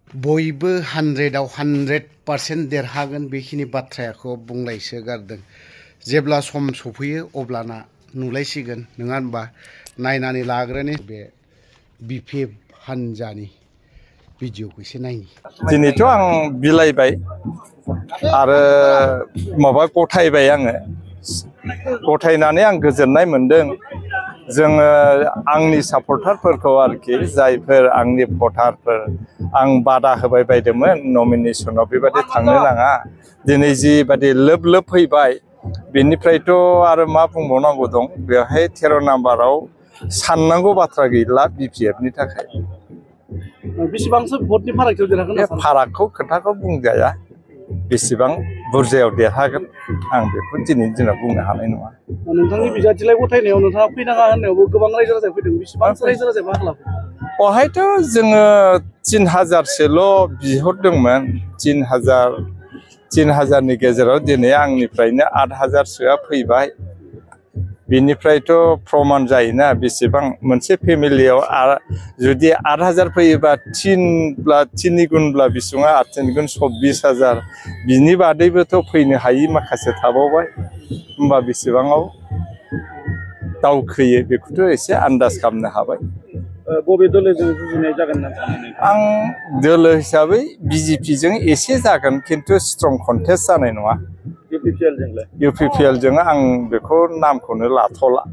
बयबो 100आव 100% देरहागोन बेखिनि बाथ्राखौ बुंलायसो गारदों। जेब्ला सम सफैयो अब्लाना नुलायसिगोन नङा होनबा। नायनानै लाग्रोनि बे बिपिएफ हानजानि भिडिअखौ एसे नायनि। दिनैथ' आं बिलाइबाय आरो माबा गथायबाय आङो। गथायनानै आं गोजोननाय मोनदों। जोङो आंनि सापर्टारफोरखौ आरोखि जायफोर आंनि भटारफोर आं बादा होबाय बायदोंमोन नमिनेसनाव बेबादि थांनो नाङा। दिनै जिबादि लोब लोब फैबाय बेनिफ्रायथ' आरो मा बुंबावनांगौ दं। बेवहाय 13 नाम्बाराव साननांगौ बाथ्रा गैला बिपिएफनि थाखाय। बेसेबांसो भटनि फारागथियाव देरहागोन? बे फारागखौ खोथाखौ बुंजाया। बेसेबां बुरजायाव देरहागोन आं बेखौ दिनैनि दिनाव बुंनो हानाय नङा। नोंथांनि बिजाथिलाय गथायनायाव नोंथाङा फैनाङा होननायावबो गोबां रायजो राजा फैदों। बेसेबां रायजो राजाया मा खालामो? बेवहायथ' जोङो 3000सोल' बिहरदोंमोन। 3000नि गेजेराव दिनै आंनिफ्रायनो 8000सोआ फैबाय। बेनिफ्रायथ' प्रमान जायोना बेसेबां मोनसे फेमिलियाव जुदि 8000 फैयोबा 3 गुनब्ला बेसेबां 8 गुन 24000 बिनि बादैबोथ' फैनो हायि माखासे थाबावबाय। होमबा बेसेबाङाव दावखोयो बेखौथ' एसे आन्दाज खालामनो हाबाय। बबे दोलोजों जुजिनाय जागोन होनना सानो? आं दोलो हिसाबै बिजेपिजों एसे जागोन खिन्थु स्ट्रं कन्टेस्ट जानाय नङा। इउपिपिएलजोंलाय? इउपिपिएलजों आं बेखौ नामखौनो लाथ'ला।